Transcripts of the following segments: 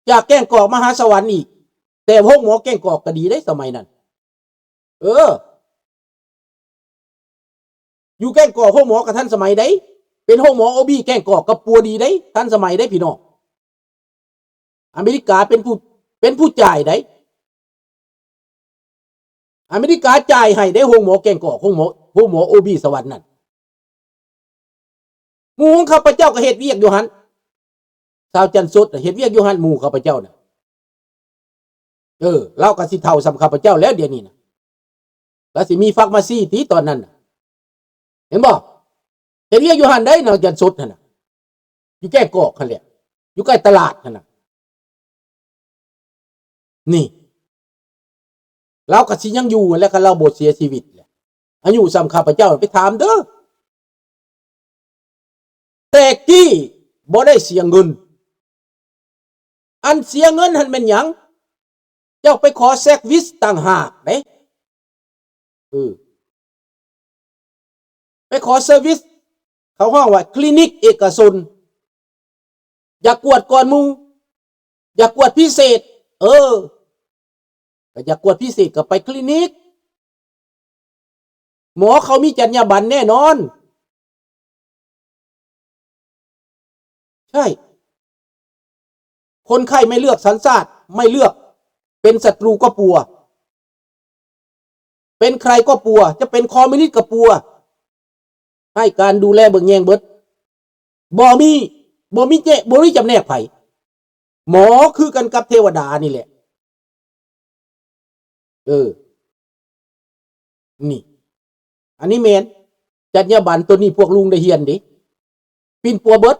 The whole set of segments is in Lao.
ຈາກແກ້ງກອກມາຫາສະຫວັນອີກ. ແຕ່ໂຮງໝໍແກ້ງກອກກໍດີເດ້ສະໄໝນັ້ນ. ເອີ ຢູ່ແກ້ງກອກໂຮງໝໍກໍທັນສະໄໝເດ້. ເປັນໂຮງໝໍໂອບີແກ້ງກອກກໍປົວດີເດ້, ທັນສະໄໝເດ້ພີ່ນ້ອງ. ອາເມລິກາເປັນຜູ້ ເປັນຜູ້ຈ່າຍໃດ. ອາເມລິກາຈ່າຍໃຫ້ເດ້ ໂຮງໝໍແກ້ງກອກ, ໂຮງໝໍ ໂຮງໝໍໂອບີສະຫວັນນັ້ນ. ໝູ່ຂອງຂ້າພະເຈົ້າກໍເຮັດວຽກຢູ່ຫັ້ນ. ຊາວຈັນສົດເຮັດວຽກຢູ່ຫັ້ນ ໝູ່ຂ້າພະເຈົ້ານະ. ເອີ ລາວກໍຊິເຖົ້າສ່ຳຂ້າພະເຈົ້າແລ້ວດຽວນີ້ນະ. ລາວຊິມີຟາມາຊີຕິຕອນນັ້ນນະ. ເຫັນບໍ່? ເຮັດວຽກຢູ່ຫັ້ນໃດ໋ ນາງຈັນສົດຫັ້ນນະ. ຢູ່ແກ້ງກອກຫັ້ນແຫຼະ. ຢູ່ໃກ້ຕະຫຼາດຫັ້ນນະ. ນີ້ ລາວກໍຊິຍັງຢູ່ແຫຼະ ຄັນລາວບໍ່ເສຍຊີວິດແຫຼະ. ອາຍຸສ່ຳຂ້າພະເຈົ້າໄປຖາມເດີ. ແຕ່ກີ້ບໍ່ໄດ້ເສຍເງິນ. ອັນເສຍເງິນຫັ້ນແມ່ນຫຍັງ? ເຈົ້າໄປຂໍແຊັກວິສຕ່າງຫາກເດ້. ເອີ ໄປຂໍເຊີວິສ ເຂົາຮ້ອງວ່າຄລີນິກເອກະຊົນ. ຢາກກວດກ່ອນໝູ່ ຢາກກວດພິເສດ. ເອີ ກໍຢາກກວດພິເສດກໍໄປຄລີນິກ. ໝໍເຂົາມີຈັນຍາບັນແນ່ນອນ. ໃຊ່. ຄົນໄຂ້ໄມ່ເລືອກສັນຊາດ, ໄມ່ເລືອກ ເປັນສັດຕູກໍປົວ, ເປັນໃຄກໍປົວ, ຈະເປັນຄອມມິວນິດກໍປົວ, ໃຫ້ການດູແລເບິ່ງແຍງເບິດ. ບໍ່ມີ ບໍ່ມີແຍະ ບໍ່ມີຈຳແນກໃຜ. ໝໍຄືກັນກັບເທວະດານີ້ແຫຼະ. ເອີ ນີ້ ອັນນີ້ແມ່ນ ຈັນຍາບັນໂຕນີ້ພວກລຸງໄດ້ຮຽນເດ້ ປິ່ນປົວເບິດ.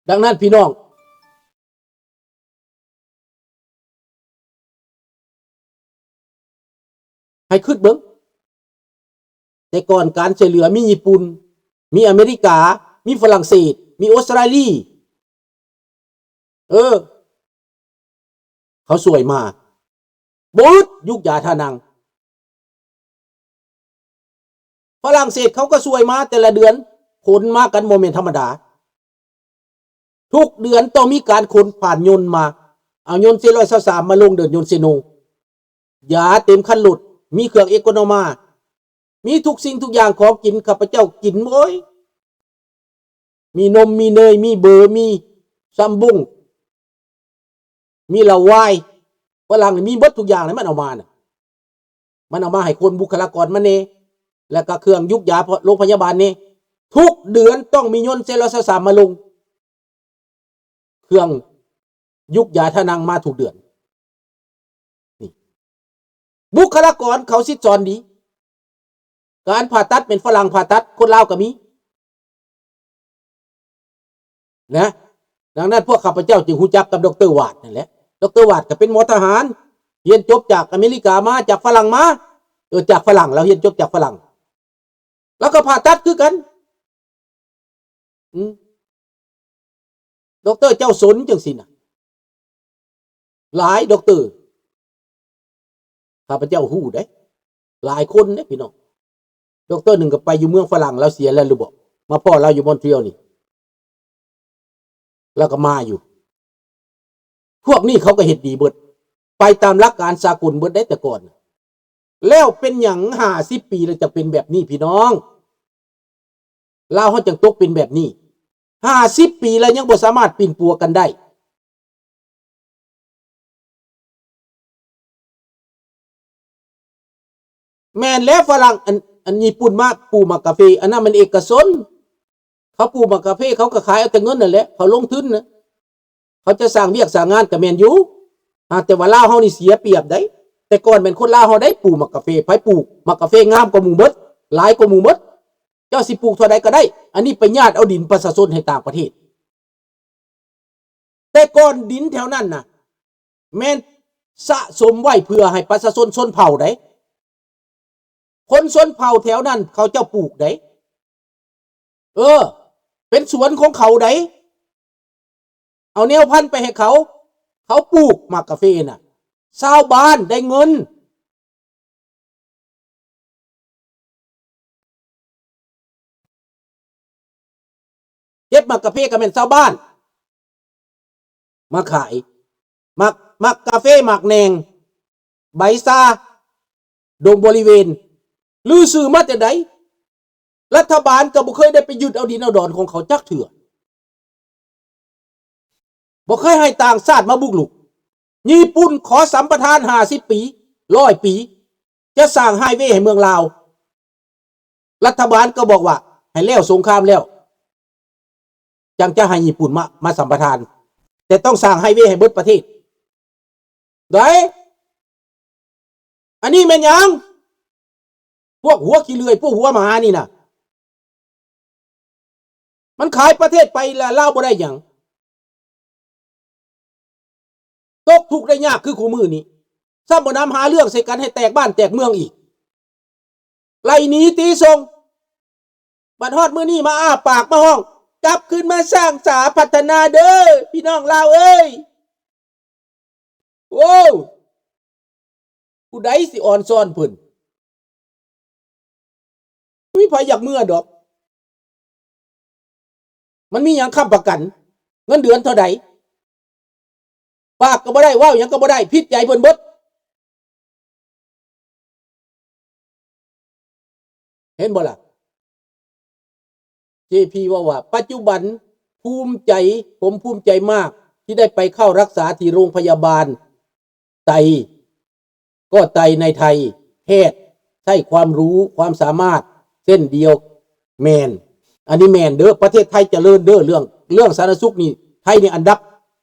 ດັ່ງນັ້ນພີ່ນ້ອງ ໃຫ້ຄິດເບິ່ງ ແຕ່ກ່ອນການຊ່ວຍເຫຼືອມີຍີ່ປຸ່ນ, ມີອາເມລິກາ, ມີຝຣັ່ງເສດ, ມີອົດສະຕຣາລີ. ເອີ ເຂົາຊ່ວຍມາ ບໍ່ອຶດ ຢູກຢາທ່ານັງ. ຝຣັ່ງເສດເຂົາກໍຊ່ວຍມາແຕ່ລະເດືອນ, ຂົນມາກັນບໍ່ແມ່ນທຳມະດາ. ທຸກເດືອນຕ້ອງມີການຂົນຜ່ານຍົນມາ, ເອົາຍົນເຊຮ້ອຍຊາວສາມມາລົງເດີ່ນຍົນເຊໂນ. ຢາເຕັມຄັນລົດ, ມີເຄື່ອງເອໂກໂນມາ, ມີທຸກສິ່ງທຸກຢ່າງຂອງກິນ ຂ້າພະເຈົ້າກິນ ໂອ້ຍ ມີນົມ ມີເນີຍ ມີເບີ ມີຊຳບົງ ມີເຫຼົ້າວາຍ. ຝຣັ່ງນີ້ມີເບິດທຸກຢ່າງເລີຍ ມັນເອົາມານະ. ມັນເອົາມາໃຫ້ຄົນ ບຸກຄະລາກອນມັນແດ່ ແລ້ວກໍເຄື່ອງຢູກຢາໂລງພະຍາບານແດ່. ທຸກເດືອນຕ້ອງມີຍົນເຊຮ້ອຍຊາວສາມມາລົງ. ເຄື່ອງຢູກຢາທ່ານັງມາທຸກເດືອນ. ນີ້ ບຸກຄະລາກອນເຂົາສິດສອນດີ. ການຜ່າຕັດແມ່ນຝຣັ່ງຜ່າຕັດ, ຄົນລາວກໍມີນະ. ດັ່ງນັ້ນພວກຂ້າພະເຈົ້າຈຶ່ງຮູ້ຈັກກັບ ດຣ. ວາດ ນັ້ນແຫຼະ. ດຣ. ວາດ ກໍເປັນໝໍທະຫານ, ຮຽນຈົບຈາກອາເມລິກາມາ, ຈາກຝຣັ່ງມາ. ເອີ ຈາກຝຣັ່ງ, ລາວຮຽນຈົບຈາກຝຣັ່ງ. ລາວກໍຜ່າຕັດຄືກັນ. ອືມ ດຣ. ເຈົ້າສົນຈັ່ງຊີ້ນະ ຫຼາຍ ດຣ. ຂ້າພະເຈົ້າຮູ້ເດ້ ຫຼາຍຄົນເດ້ພີ່ນ້ອງ. ດຣ. ໜຶ່ງກໍໄປຢູ່ເມືອງຝຣັ່ງ, ລາວເສຍແລ້ວຫຼືບໍ່? ມາພໍ້ລາວຢູ່ມອນທຣີອອລນີ້. ລາວກໍມາຢູ່. ພວກນີ້ເຂົາກໍເຮັດດີເບິດ, ໄປຕາມຫຼັກການສາກົນເບິດໄດ໋ແຕ່ກ່ອນ. ແລ້ວເປັນຫຍັງຫ້າສິບປີແລ້ວຈັ່ງເປັນແບບນີ້ພີ່ນ້ອງ? ລາວເຮົາຈັ່ງຕົກເປັນແບບນີ້. ຫ້າສິບປີແລ້ວຍັງບໍ່ສາມາດປິ່ນປົວກັນໄດ້. ແມ່ນແລ້ວ ຝຣັ່ງ ອັນ ອັນຍີ່ປຸ່ນມາປູກໝາກກາເຟ ອັນນັ້ນມັນເອກະຊົນ. ເຂົາປູກໝາກກາເຟ ເຂົາກໍຂາຍເອົາແຕ່ເງິນນັ້ນແຫຼະ ເຂົາລົງທຶນນະ. ເຂົາຈະສ້າງວຽກສ້າງງານກໍແມ່ນຢູ່. ຫາກແຕ່ວ່າລາວເຮົານີ້ເສຍປຽບໄດ໋. ແຕ່ກ່ອນແມ່ນຄົນລາວເຮົາໄດ້ປູກໝາກກາເຟ, ໃຜປູກໝາກກາເຟງາມກວ່າໝູ່ເບິດ, ຫຼາຍກວ່າໝູ່ເບິດ. ເຈົ້າຊິປູກເທົ່າໃດກໍໄດ້, ອັນນີ້ໄປຍາດເອົາດິນປະຊາຊົນໃຫ້ຕ່າງປະເທດ. ແຕ່ກ່ອນດິນແຖວນັ້ນນະ ແມ່ນສະສົມໄວ້ເພື່ອໃຫ້ປະຊາຊົນຊົນເຜົ່າໃດ໋. ຄົນຊົນເຜົ່າແຖວນັ້ນເຂົາເຈົ້າປູກໃດ໋. ເອີ ເປັນສວນຂອງເຂົາໃດ໋. ເອົາແນວພັນໄປໃຫ້ເຂົາ, ເຂົາປູກໝາກກາເຟນະ, ຊາວບ້ານໄດ້ເງິນ. ເຈັ ກາເຟກໍແມ່ນຊາວບ້ານມາຂາຍ ໝາກ ໝາກກາເຟ ໝາກແໜ່ງ ໃບຊາ ດົງບໍລິເວນ ລືຊື່ມາແຕ່ໃດ? ລັດຖະບານກໍບໍ່ເຄີຍໄດ້ໄປຍຶດເອົາດິນເອົາດອນຂອງເຂົາຈັກເທື່ອ. ບໍ່ເຄີຍໃຫ້ຕ່າງຊາດມາບຸກລຸກ. ຍີ່ປຸ່ນຂໍສຳປະທານຫ້າສິບປີ ຮ້ອຍປີ ຈະສ້າງໄຮເວໃຫ້ເມືອງລາວ. ລັດຖະບານກໍບອກວ່າໃຫ້ແລ້ວສົງຄາມແລ້ວ ຈັ່ງຈະໃຫ້ຍີ່ປຸ່ນມາ ມາສຳປະທານ, ແຕ່ຕ້ອງສ້າງໄຮເວໃຫ້ເບິດປະເທດ. ໃດ? ອັນນີ້ແມ່ນຫຍັງ? ພວກຫົວຂີ້ເລື່ອຍ ພວກຫົວໝານີ້ນະ ມັນຂາຍປະເທດໄປລະ ລາວບໍ່ໄດ້ຫຍັງ. ຕົກທຸກໄດ້ຍາກຄືຄູ່ມື້ນີ້ ຊ້ຳບໍ່ນຳຫາເລື່ອງໃສ່ກັນໃຫ້ແຕກບ້ານແຕກເມືອງອີກ ໄລ່ໜີຕີສົ່ງ. ບັດຮອດມື້ນີ້ມາອ້າປາກມາຮ້ອງ ກັບຄືນມາສ້າງສາພັດທະນາເດີ ພີ່ນ້ອງລາວເອີຍ. ໂອ້! ຜູ້ໃດຊິອ່ອນຊ້ອນເພິ່ນ? ບໍ່ມີໃຜຢາກເມືອດອກ. ມັນມີຫຍັງຄ້ຳປະກັນ? ເງິນເດືອນເທົ່າໃດ? ປາກກໍບໍ່ໄດ້ ເວົ້າຫຍັງກໍບໍ່ໄດ້ ຜິດໃຈເພິ່ນເບິດ. ເຫັນບໍ່ລະ? ເຈພີ ເວົ້າວ່າ ປັດຈຸບັນພູມໃຈ, ຜົມພູມໃຈມາກທີ່ໄດ້ໄປເຂົ້າຮັກສາທີ່ໂຮງພະຍາບານໄຕ ກໍໄຕໃນໄທ, ແພດໃຊ້ຄວາມຮູ້ຄວາມສາມາດເຊັ່ນດຽວ. ແມ່ນ, ອັນນີ້ແມ່ນເດີ, ປະເທດໄທຈະເລີນເດີ ເລື່ອງ, ເລື່ອງສາທາລະນະສຸກນີ້ ໄທນີ້ອັນດັບ,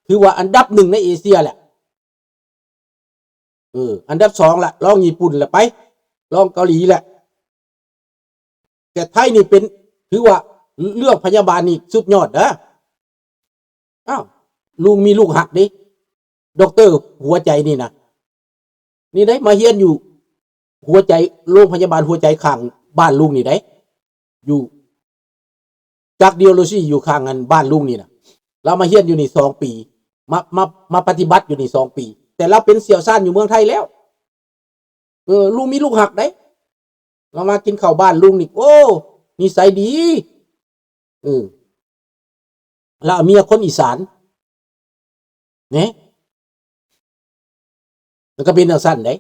ຖືວ່າອັນດັບໜຶ່ງໃນເອເຊຍແຫຼະ. ເອີ ອັນດັບສອງລະ ລອງຍີ່ປຸ່ນລະໄປ ລອງເກົາຫຼີແຫຼະ ແຕ່ໄທນີ້ເປັນ ຖືວ່າເລື່ອງພະຍາບານນີ້ສຸດຍອດເດີ. ອ້າວ ລຸງມີລູກຮັກເດ້ ດັອກເຕີຫົວໃຈນີ້ນະ ນີ້ໄດ໋ ມາຮຽນຢູ່ຫົວໃຈ ໂລງພະຍາບານຫົວໃຈຂ້າງບ້ານລຸງນີ້ໄດ໋ ຢູ່ ຈັກດີໂອໂລຊີຢູ່ຂ້າງອັນບ້ານລຸງນີ້ນະ ລາວມາຮຽນຢູ່ນີ້ສອງປີ ມາ ມາ ມາປະຕິບັດຢູ່ນີ້ສອງປີ ແຕ່ລາວເປັນຊ່ຽວຊານຢູ່ເມືອງໄທແລ້ວ. ເອີ ລຸງມີລູກຮັກໄດ໋ ລາວມາກິນເຂົ້າບ້ານລຸງນີ້ ໂອ້ ນິໄສດີ. ເອີ ລາວເອົາເມຍຄົນອີສານ ແນະ ມັນກໍເປັນຈັ່ງຊັ້ນເດ້.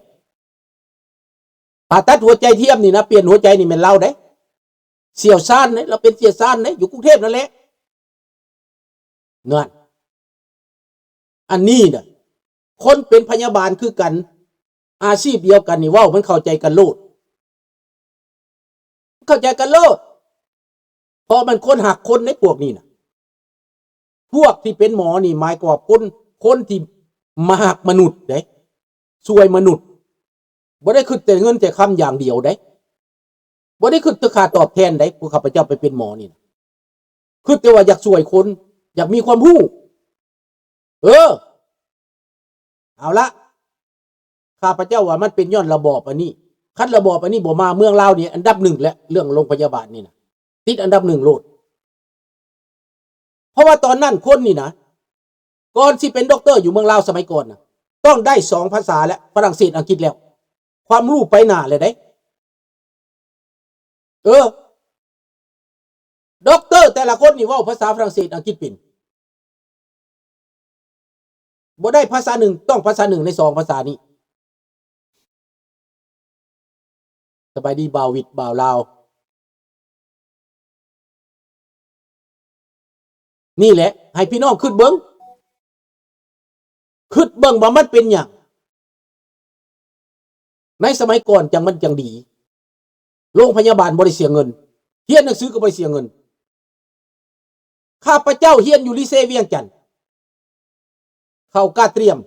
ຜ່າຕັດຫົວໃຈທຽມນີ້ນະ ປ່ຽນຫົວໃຈນີ້ແມ່ນລາວເດ້ ຊ່ຽວຊານເດ້ ລາວເປັນຊ່ຽວຊານເດ້ ຢູ່ກຸງເທບນັ້ນແຫຼະ. ນັ້ນ ອັນນີ້ນະ ຄົນເປັນພະຍາບານຄືກັນ ອາຊີບດຽວກັນນີ້ ເວົ້າມັນເຂົ້າໃຈກັນໂລດ ເຂົ້າໃຈກັນໂລດ ເພາະມັນຄົນຮັກຄົນໃນພວກນີ້ນະ. ພວກທີ່ເປັນໝໍນີ້ ໝາຍຄວາມວ່າຄົນ ຄົນທີ່ມາຮັກມະນຸດເດ້ ຊ່ວຍມະນຸດ ບໍ່ໄດ້ຄິດແຕ່ເງິນແຕ່ຄຳຢ່າງດຽວເດ້ ບໍ່ໄດ້ຄິດແຕ່ຄ່າຕອບແທນເດ້. ພວກຂ້າພະເຈົ້າໄປເປັນໝໍນີ້ນະ ຄິດແຕ່ວ່າຢາກຊ່ວຍຄົນ ຢາກມີຄວາມຮູ້. ເອີ ເອົາລະ ຂ້າພະເຈົ້າວ່າມັນເປັນຍ້ອນລະບອບອັນນີ້. ຄັນລະບອບອັນນີ້ບໍ່ມາ ເມືອງລາວນີ້ອັນດັບໜຶ່ງແຫຼະ ເລື່ອງໂລງພະຍາບານນີ້ນະ ຕິດອັນດັບໜຶ່ງໂລດ. ເພາະວ່າຕອນນັ້ນຄົນນີ້ນະ ກ່ອນຊິເປັນດັອກເຕີຢູ່ເມືອງລາວສະໄໝກ່ອນນະ ຕ້ອງໄດ້ສອງພາສາແຫຼະ ຝຣັ່ງເສດ ອັງກິດແລ້ວ ຄວາມຮູ້ໄປໜ້າແລ້ວເດ້. ເອີ ດັອກເຕີແຕ່ລະຄົນນີ້ເວົ້າພາສາຝຣັ່ງເສດ ອັງກິດເປັນ. ບໍ່ໄດ້ພາສາໜຶ່ງ ຕ້ອງພາສາໜຶ່ງໃນສອງພາສານີ້. ສະບາຍດີບ່າວວິດ ບ່າວລາວ. ນີ້ແຫຼະ ໃຫ້ພີ່ນ້ອງຄິດເບິ່ງ ຄິດເບິ່ງວ່າມັນເປັນຫຍັງ. ໃນສະໄໝກ່ອນຈັ່ງມັນຈັ່ງດີ ໂລງພະຍາບານບໍ່ໄດ້ເສຍເງິນ ຮຽນໜັງສືກໍບໍ່ໄດ້ເສຍເງິນ. ຂ້າພະເຈົ້າຮຽນຢູ່ລີເຊວຽງຈັນ ເຂົ້າກາດຕຽມ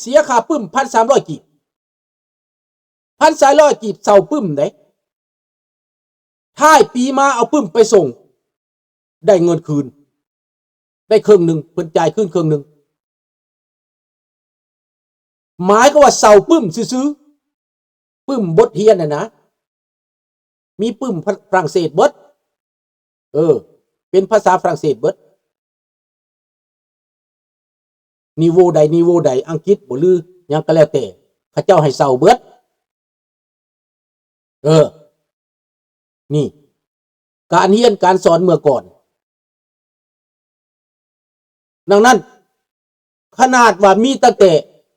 ເສຍຄ່າປຶ້ມພັນສາມຮ້ອຍກີບ ພັນສາມຮ້ອຍກີບເຊົ່າປຶ້ມເດ້. ທ້າຍປີມາເອົາປຶ້ມໄປສົ່ງ ໄດ້ເງິນຄືນ ໄດ້ເຄິ່ງໜຶ່ງ ເພິ່ນຈ່າຍຄືນເຄິ່ງໜຶ່ງ. ໝາຍຄວາມວ່າເຊົ່າປຶ້ມຊື່ໆ ປຶ້ມບົດຮຽນຫັ້ນນະ ມີປຶ້ມຝຣັ່ງເສດເບິດ. ເອີ ເປັນພາສາຝຣັ່ງເສດເບິດ. ນິໂວໃດ ນິໂວໃດ ອັງກິດບໍ່ ຫຼືຫຍັງກໍແລ້ວແຕ່ ເຂົາເຈົ້າໃຫ້ເຊົ່າເບິດ. ເອີ ນີ້ ການຮຽນການສອນເມື່ອກ່ອນ ດັ່ງນັ້ນ ຂະໜາດວ່າມີຕັ້ງແຕ່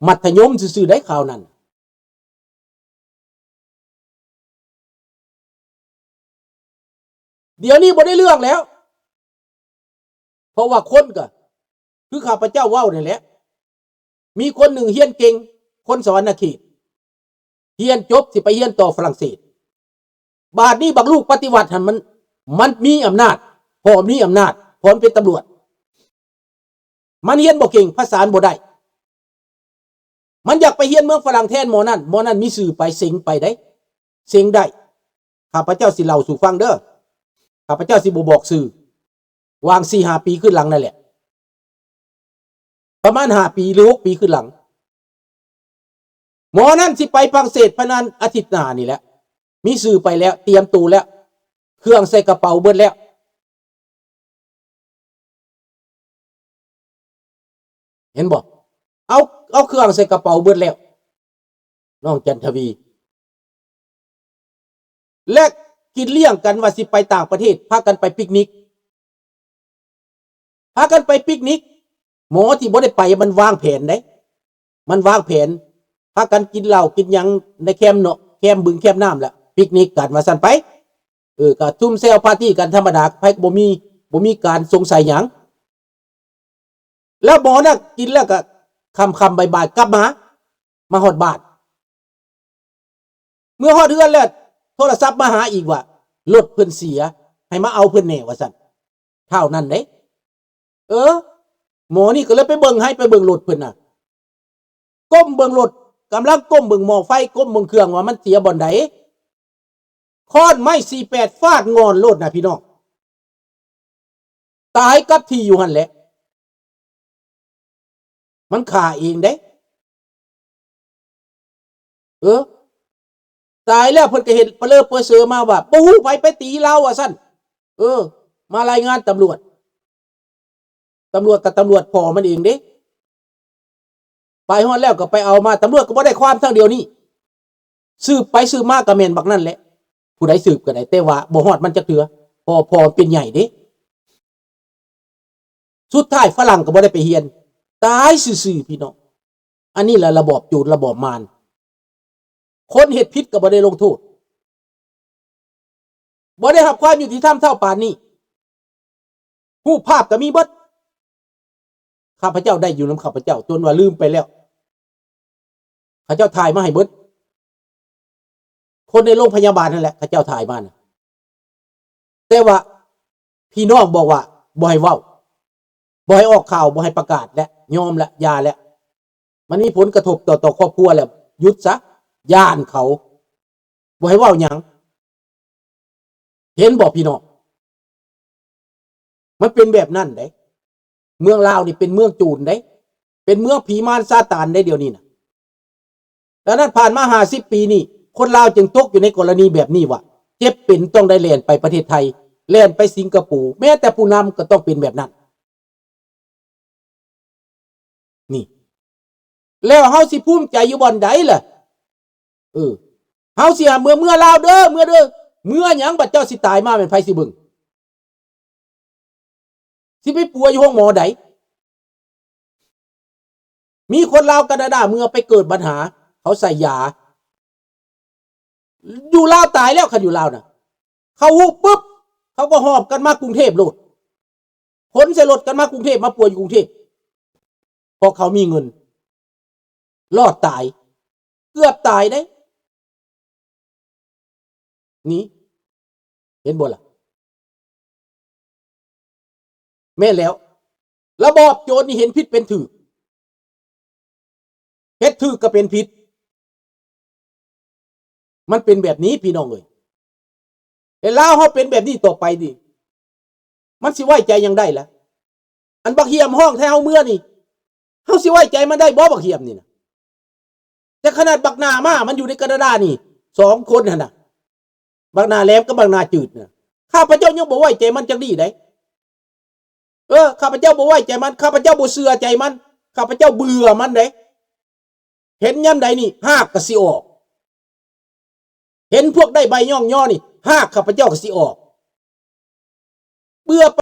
ມັດທະຍົມຊື່ໆ ໄດ໋ ຄາວນັ້ນ. ດຽວນີ້ບໍ່ໄດ້ເລື່ອງແລ້ວ ເພາະວ່າຄົນກໍຄືຂ້າພະເຈົ້າເວົ້ານີ້ແຫຼະ ມີຄົນໜຶ່ງຮຽນເກັ່ງ ຄົນສະຫວັນນະເຂດ ຮຽນຈົບຊິໄປຮຽນຕໍ່ຝຣັ່ງເສດ. ບາດນີ້ບັກລູກປະຕິວັດຫັ້ນ ມັນ ມັນມີອຳນາດ ພໍມີອຳນາດ ພໍມັນເປັນຕຳຫຼວດ ມັນຮຽນບໍ່ເກັ່ງ ພາສາມັນບໍ່ໄດ້ ມັນຢາກໄປຮຽນເມືອງຝຣັ່ງແທນໝໍນັ້ນ ໝໍນັ້ນມີຊື່ໄປ ເສັງໄປໄດ໋ ເສັງໄດ້. ຂ້າພະເຈົ້າຊິເລົ່າສູ່ຟັງເດີ້ ຂ້າພະເຈົ້າຊິບໍ່ບອກຊື່ ຫວ່າງສີ່ຫ້າປີຄືນຫຼັງນັ້ນແຫຼະ ປະມານຫ້າປີ ຫຼື ຫົກປີຄືນຫຼັງ ໝໍນັ້ນຊິໄປຝຣັ່ງເສດພາຍໃນອາທິດໜ້ານີ້ແຫຼະ ມີຊື່ໄປແລ້ວ ຕຽມໂຕແລ້ວ ເຄື່ອງໃສ່ກະເປົາເບິດແລ້ວ. ເຫັນບໍ່? ເອົາ ເອົາເຄື່ອງໃສ່ກະເປົາເບິດແລ້ວ ນ້ອງຈັນທະວີ ແລະ ກິນລ້ຽງກັນວ່າຊິໄປຕ່າງປະເທດ ພາກັນໄປປິກນິກ ພາກັນໄປປິກນິກ. ໝໍທີ່ບໍ່ໄດ້ໄປມັນວາງແຜນເດ້ ມັນວາງແຜນ ພາກັນກິນເຫຼົ້າກິນຫຍັງໃນແຄມເນາະ ແຄມບຶງແຄມນ້ຳລະ ປິກນິກກັນວ່າຊັ້ນໄປ. ເອີ ກະຊຸມແຊວປາຕີ້ກັນທຳມະດາ ໃຜກໍບໍ່ມີ ບໍ່ມີການສົງໄສຫຍັງ. ແລ້ວໝໍນະກິນແລ້ວກະຄ່ຳໆ ບ່າຍໆ ກັບມາ ມາຮອດບ້ານ ເມື່ອຮອດເຮືອນແລ້ວ ໂທລະສັບມາຫາອີກວ່າ ລົດເພິ່ນເສຍ ໃຫ້ມາເອົາເພິ່ນແດ່ວ່າຊັ້ນ ເທົ່ານັ້ນເດ້. ເອີ ໝໍນີ້ກໍເລີຍໄປເບິ່ງໃຫ້ ໄປເບິ່ງລົດເພິ່ນນະ ກົ້ມເບິ່ງລົດ ກຳລັງກົ້ມເບິ່ງໝໍ້ໄຟ ກົ້ມເບິ່ງເຄື່ອງວ່າມັນເສຍບ່ອນໃດ ຄ້ອນໄມ້ສີ່ແປດຟາດງ່ອນໂລດນະພີ່ນ້ອງ ຕາຍກັບທີ່ຢູ່ຫັ້ນແຫຼະ. ມັນຂ້າເອງເດ້. ເອີ ຕາຍແລ້ວເພິ່ນກໍເຮັດປະເລີເປີເຊີມາວ່າ ບໍ່ຮູ້ໃຜໄປຕີລາວວ່າຊັ້ນ. ເອີ ມາລາຍງານຕຳຫຼວດ. ຕຳຫຼວດກໍຕຳຫຼວດພໍ່ມັນເອງເດ້. ໄປຮອດແລ້ວກໍໄປເອົາມາ ຕຳຫຼວດກໍບໍ່ໄດ້ຄວາມທັງດຽວນີ້. ສືບໄປສືບມາກໍແມ່ນບັກນັ້ນແຫຼະ. ຜູ້ໃດສືບກໍໄດ້ ແຕ່ວ່າບໍ່ຮອດມັນຈັກເທື່ອ. ພໍ່ ພໍ່ເປັນໃຫຍ່ເດ້. ສຸດທ້າຍຝຣັ່ງກໍບໍ່ໄດ້ໄປຮຽນ. ຕາຍຊື່ໆ ພີ່ນ້ອງ. ອັນນີ້ລະລະບອບໂຈນ ລະບອບມານ. ຄົນເຮັດຜິດກໍບໍ່ໄດ້ລົງໂທດ. ບໍ່ໄດ້ຮັບຄວາມຍຸຕິທຳເທົ່າປານນີ້. ຮູບພາບກໍມີເບິດ. ຂ້າພະເຈົ້າໄດ້ຢູ່ນຳຂ້າພະເຈົ້າ ຈົນວ່າລືມໄປແລ້ວ. ເຂົາເຈົ້າຖ່າຍມາໃຫ້ເບິດ. ຄົນໃນໂລງພະຍາບານນັ້ນແຫຼະ ເຂົາເຈົ້າຖ່າຍມານະ. ແຕ່ວ່າພີ່ນ້ອງບອກວ່າບໍ່ໃຫ້ເວົ້າ, ບໍ່ໃຫ້ອອກຂ່າວ, ບໍ່ໃຫ້ປະກາດ ແລະ ຍອມ ແລະ ຢ່າ ແລະ ມັນມີຜົນກະທົບຕໍ່ ຕໍ່ຄອບຄົວ ແລະ ຢຸດຊະ, ຢ້ານເຂົາ, ບໍ່ໃຫ້ເວົ້າຫຍັງ. ເຫັນບໍ່ພີ່ນ້ອງ? ມັນເປັນແບບນັ້ນເດ້. ເມືອງລາວນີ້ເປັນເມືອງໂຈນເດ້, ເປັນເມືອງຜີມານຊາຕານເດ້ດຽວນີ້ນະ. ດັ່ງນັ້ນ ຜ່ານມາຫ້າສິບປີນີ້ ຄົນລາວຈຶ່ງຕົກຢູ່ໃນກໍລະນີແບບນີ້ວ່າ ເຈັບເປັນຕ້ອງໄດ້ແລ່ນໄປປະເທດໄທ, ແລ່ນໄປສິງກະໂປ, ແມ້ແຕ່ຜູ້ນຳກໍຕ້ອງເປັນແບບນັ້ນ. ນີ້ ແລ້ວເຮົາຊິພູມໃຈຢູ່ບ່ອນໃດລະ? ເອີ ເຮົາຊິຫາເມືອ ເມືອລາວເດີ ເມືອເດີ. ເມືອຫຍັງ? ບັດເຈົ້າຊິຕາຍມາແມ່ນໃຜຊິເບິ່ງ? ຊິໄປປົວຢູ່ໂຮງໝໍໃດ? ມີຄົນລາວການາດາເມືອໄປເກີດບັນຫາ ເຂົາໃສ່ຢາ ຢູ່ລາວຕາຍແລ້ວ. ຄັນຢູ່ລາວນະ ເຂົາຮູ້ປຶບ ເຂົາກໍຫອບກັນມາກຸງເທບໂລດ, ຂົນໃສ່ລົດກັນມາກຸງເທບ ມາປົວຢູ່ກຸງເທບ ເພາະເຂົາມີເງິນ. ລອດຕາຍ ເກືອບຕາຍເດ້. ນີ້ ເຫັນບໍ່ລະ? ແມ່ນແລ້ວ ລະບອບໂຈນນີ້ເຫັນຜິດເປັນຖືກ, ເຮັດຖືກກໍເປັນຜິດ. ມັນເປັນແບບນີ້ພີ່ນ້ອງເອີຍ. ແລະລາວເຮົາເປັນແບບນີ້ຕໍ່ໄປນີ້ ມັນຊິໄວ້ໃຈຫຍັງໄດ້ລະ? ອັນບັກຫຽມຮ້ອງແທ້ເຮົາເມືອນີ້ ເຮົາຊິໄວ້ໃຈມັນໄດ້ບໍ່? ບັກຫຽມນີ້ນະ. ແຕ່ຂະໜາດບັກໜ້າມ້າມັນຢູ່ໃນການາດານີ້ ສອງຄົນຫັ້ນນະ, ບັກໜ້າແຫຼມກັບບັກໜ້າຈືດນະ, ຂ້າພະເຈົ້າຍັງບໍ່ໄວ້ໃຈມັນຈັກດີ້ໃດ. ເອີ ຂ້າພະເຈົ້າບໍ່ໄວ້ໃຈມັນ, ຂ້າພະເຈົ້າບໍ່ເຊື່ອໃຈມັນ, ຂ້າພະເຈົ້າເບື່ອມັນເດ້. ເຫັນຍາມໃດນີ້ຮາກກໍຊິອອກ, ເຫັນພວກໄດ້ໃບຍ້ອງຍໍນີ້ ຮາກຂ້າພະເຈົ້າກໍຊິອອກ. ເບື່ອປ